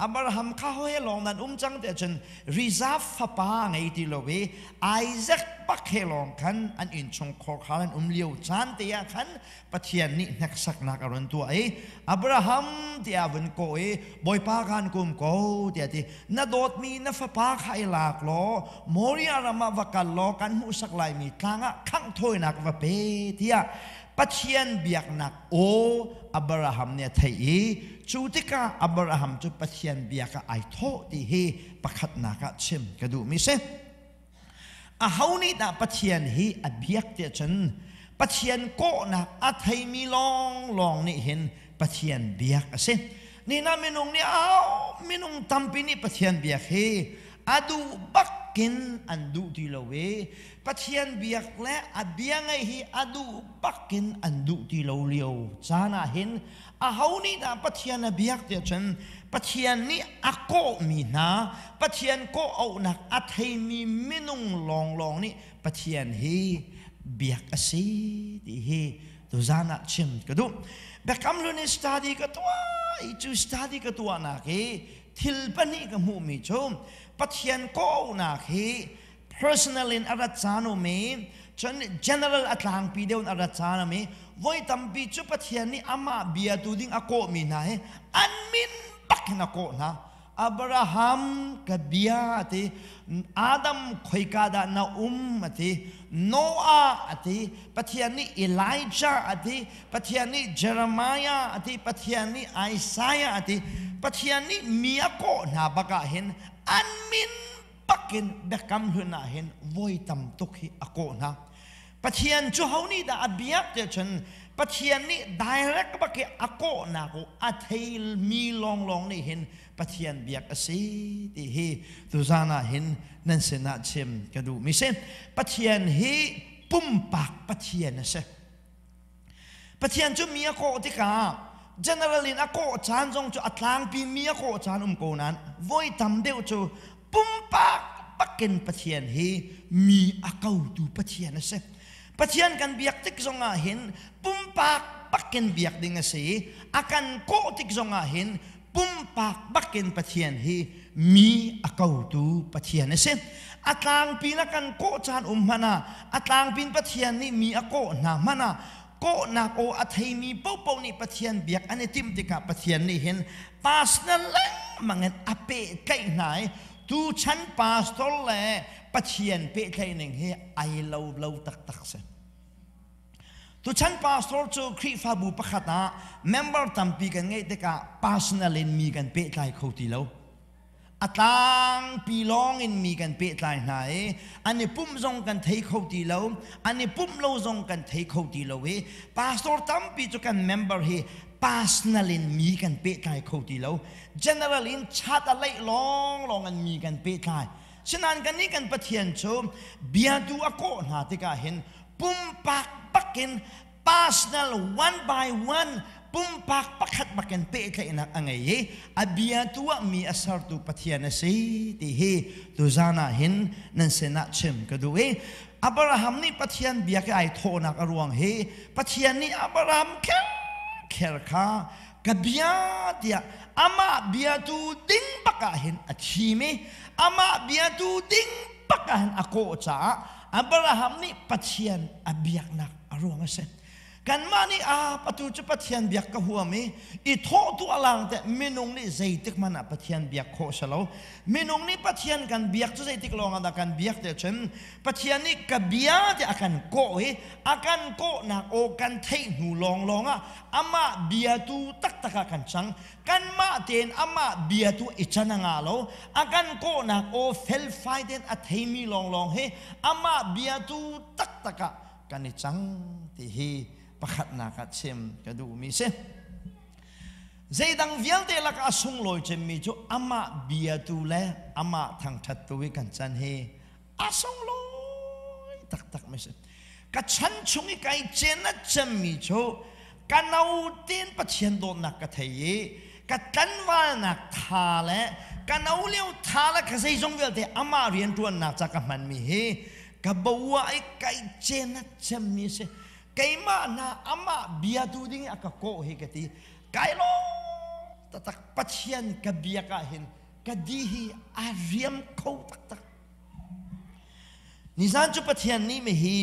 Abraham kha ho he lawng nan um cang tiah cun reserve fapa ngei ti lo i Isaac bak he lawng khan an innchung khorkhar an um lio caan te ah khan Pathian nih hneksaknak a run tuah i Abraham tiah a vun kawh i Bawipa kan kum ko tiah ti na dawtmi na fapa kha i lak law Moriah ram ah va kal law kan hmuhsak laimi tlang ah khangh thawinak va pe tiah Pathian biaknak aw Abraham nih a theih i cu tikah Abraham cu Pathian biak ah ai thawh ti hi pakhatnak ah chim ka duhmi si. Aho nih dah Pathian hi a biak tiah cun Pathian kawhnak a theimi lawnglawng nih hin Pathian biak a si. Nina minung nih au minung tampi nih Pathian biak hi a duh bakin an duh ti lo i Pathian biak le a bia ngaih hi a duh bakin an duh ti lo lio caan ah hin aho nih dah Pathian a biak tiah cun Pathian nih a kawhmi hna Pathian kawh auhnak a theimi minung lawnglawng nih Pathian hi biak a si ti hi tuzan ah chim ka duh. Biakam Hlun in study ka tuah i cu study ka tuahnak hi thil pahnih ka hmuhmi cu Pathian kawh auhnak hi personal in a rat caan um i cun general a tlangpi deuh in a rat caan um i voi tampi cu Pathian nih amah biatu ding a kawhmi hna hi an min bak in a kawh hna. Abraham ka bia a ti, Adam khoika dah na um a ti, Noah a ti, Pathian nih Elijah a ti, Pathian nih Jeremiah a ti, Pathian nih Isaiah a ti, Pathian nih mi a kawh hna bak ah hin an min bakin biakam hlun ah hin voi tam tuk hi a kawh hna. Pathian cu ho nih dah a biak tiah cun Pathian nih direct bak i a kawhnak u a theimi lawnglawng nih hin Pathian biak a si ti hi tuzan ah hin nan sinah chim ka duhmi si. Pathian hi pumpak Pathian a si. Pathian cu mi a kawh tikah general in a kawh caan zong cu a tlangpi mi a kawh caan um ko nain voi tam deuh cu pumpak bakin Pathian hi mi a kotu Pathian a si. Pathian kan biak tik zongah hin pumpak bakin biak ding a si i a kan kawh tik zongah hin pumpak bakin Pathian hi mi a kotu Pathian a si. A tlangpi na kan kawh caan um hmanh ah a tlangpin Pathian nih mi a kawh hna hmanh ah kawhnak aw a theimi paohpaoh nih Pathian biak an i timh tikah Pathian nih hin pastor lengmang in a pehtlaih hna i tuchan pastor le Pathian pehtlaih ning hi ai lo lo taktak si. Tuchan pastor cu Khrihfabu pakhat ah member tampi kan ngeih tikah personal in mi kan pehtlai kho ti lo. A tlangpi lawng in mi kan pehtlai hna i an i pumh zong kan thei kho ti lo, an i pumh lo zong kan thei kho ti lo i pastor tampi cu kan member hi personal in mi kan pehtlai kho ti lo. General in chat a leih lawnglawng in mi kan pehtlai. Sinain kannih kan Pathian cu biatu a kawh hna tikah hin pumpak bakin personal one by one pumpak pakhat bakin pehtlaihnak a ngei i a bia tuahmi a sertu Pathian a si ti hi tuzan ah hin nan sinah chim ka duh i Abraham nih Pathian bia ke ai thawhnak a ruang hi Pathian nih Abraham kher kher kha ka bia tiah amah biatu ding bak ah hin a thim i amah biatu ding bak ah hin a kawh caah Abraham nih Pathian a biaknak a ruang a si. Kanmah nih a patu cu Pathian biak ka huam i i thawh tu alang te minung nih zeitik hmanh ah Pathian biak khawh si lo. Minung nih Pathian kan biak cu zeitik lawng ah dah kan biak te cun Pathian nih ka bia ti a kan kawh i a kan kawhnak aw kan theih hnu lawnglawng ah amah biatu taktak ah kan cang. Kanmah tein amah biatu i can a ngah lo. A kan kawhnak aw felfai tein a theimi lawnglawng hi amah biatu taktak ah kan i cang ti hi pakhatnak ah chim ka duhmi si. Zeidang vialte lakah a sunglawi cemmi cu amah biatu le amah thangṭhattu i kan can hi a sunglawi taktak mi si. Ka chan chung i kai cen a cemmi cu ka no tein Pathian dawtnak ka thei i ka tlanvalnak tha le ka no lio tha le ka zeizong vialte amah rianṭuannak ca ka hmanmi hi ka boa i kai cen a cemmi si. Keimah hna amah biatu ding i a ka kawh hi ka ti. Kai lawm. Taktak Pathian ka biak ah hin ka di hi a riam kho taktak. Nizan cu Pathian nih mi hi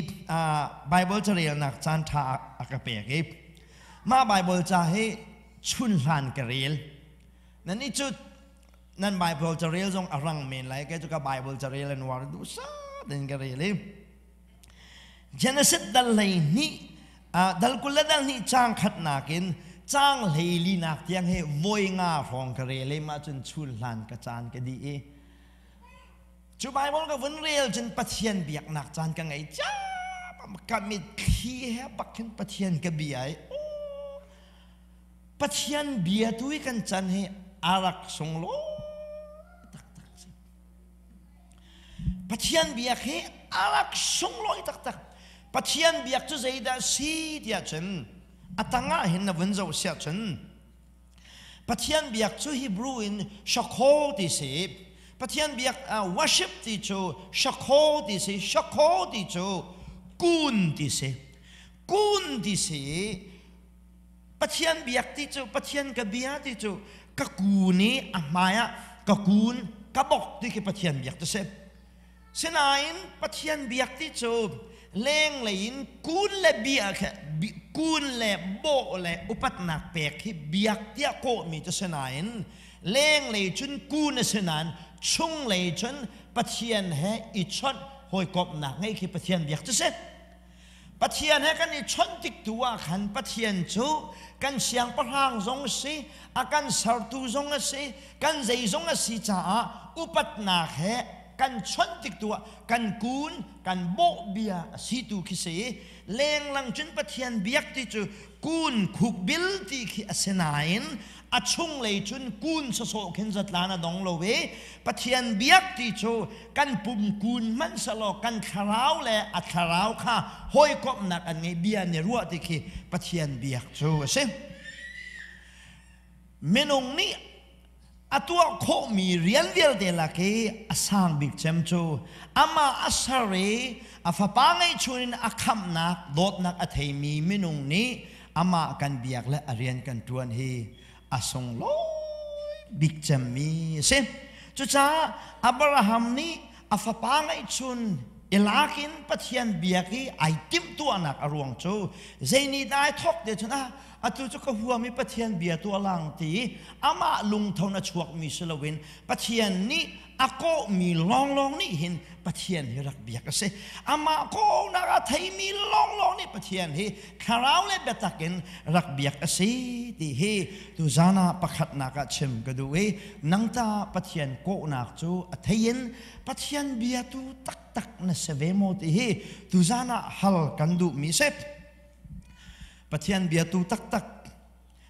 Bible carelnak caan ṭha a ka pek i mah Bible ca hi chun hlan ka rel. Nan nih cu nan Bible carel zong a rang men lai, kei cu ka Bible carel an uar duhsah in ka rel i Genesis dal 12 dal 20 le dal 2 caang khatnak in caang 14nak tiang hi voi nga hrawng ka rel i mah cun chun hlan ka caan ka dih i cu Bible ka vun rel cun Pathian biaknak caan ka ngei ka mitthli he bak khin Pathian ka bia i Pathian bia tu i kan chan hi a rak sunglawi taktak si. Pathian biak hi a rak sunglawi taktak. Pathian biak cu zeidah si tiah cun a tangah hin na vun zoh siah cun Pathian biak cu Hebrew in shakho ti si. Pathian biak worship ti cu shakho ti si. Shakho ti cu kun ti si. Kun ti si. Pathian biak ti cu Pathian ka bia ti cu ka kun i a hmai ah ka kun ka bok ti khi Pathian biak ti si. Sinain Pathian biak ti cu lenglei in kun le bia khe kun le bawh le upatnak pek hi biak tiah kawhmi cu si nain lenglei cun kun a si nain chunglei cun Pathian he i chawnh hawikomhnak ngei khi Pathian biak cu si. Pathian he kan i chawnh tik tu ah khan Pathian cu kan siangpahrang zong si, a kan sertu zong a si, kan zeizong a si caah upatnak he kan chawnh tik tu ah kan kun, kan bawh bia a si tu khi si. Lenglang cun Pathian biak ti cu kun khukbil ti khi a si nain a chunglei cun kun sawsawh khin zatlan a dong lo i Pathian biak ti cu kan pum kun hmanh selaw kan thlarau le a thlarau kha hawikomhnak an ngei bia an i ruah ti khi Pathian biak cu a si. Minung nih a tuah khawhmi rian vialte lak i a sang bik cem cu amah a ser i a fapa ngeihchun in a khamhnak dawtnak a theimi minung nih amah kan biak le a rian kan ṭuan hi a sunglawi bik cemmi a si. Cucaah Abraham nih a fapa ngeihchun i lak in Pathian biak i ai timhtuahnak a ruang cu zei dah ai thawk te cun ah atu cu ka huam i Pathian bia tuah lang ti amah lungtho na chuakmi si loin Pathian nih a kawhmi lawnglawng nih hin Pathian hi rak biak a si. Amah kawhnak a theimi lawnglawng nih Pathian hi thlarau le biatak in rak biak a si ti hi tuzan ah pakhatnak ah chim ka duh i nang ta Pathian kawhnak cu a thei in Pathian biatu taktak na si ve maw ti hi tuzan ah hal kan duhmi si. Pathian biatu taktak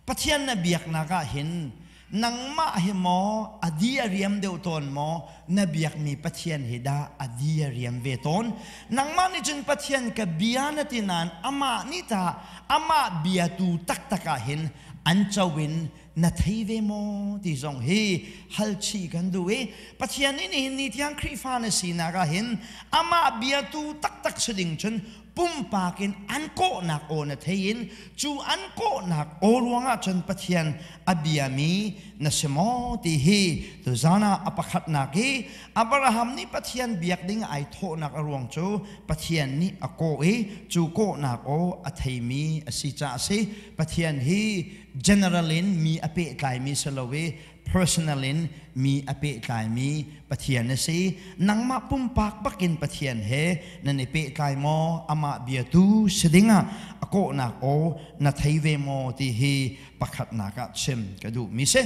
Pathian na biaknak ah hin nangmah hi maw a di a riam deuh tawn maw na biakmi Pathian hi dah a di a riam ve tawn? Nangmah nih cun Pathian ka bia na ti nain amah nih tah amah biatu taktak ah hin an co in na thei ve maw ti zong hi hal chih kan duh i Pathian nih nihin ni tiang Khrihfa na sinak ah hin amah biatu taktak si ding cun pumpak in an kawhnak aw na thei in cu an kawhnak aw ruangah cun Pathian a biami na si maw ti hi tuzan ah a pakhatnak i Abraham nih Pathian biak ding ai thawhnak a ruang cu Pathian nih a kawh i cu kawhnak aw a theimi a si caah a si. Pathian hi general in mi a pehtlaimi si lo i personal in mi a pehtlaimi Pathian a si. Nangmah pumpak bakin Pathian he nan i pehtlai maw? Amah biatu si dingah a kawhnak aw na thei ve maw ti hi pakhatnak ah chim ka duhmi si.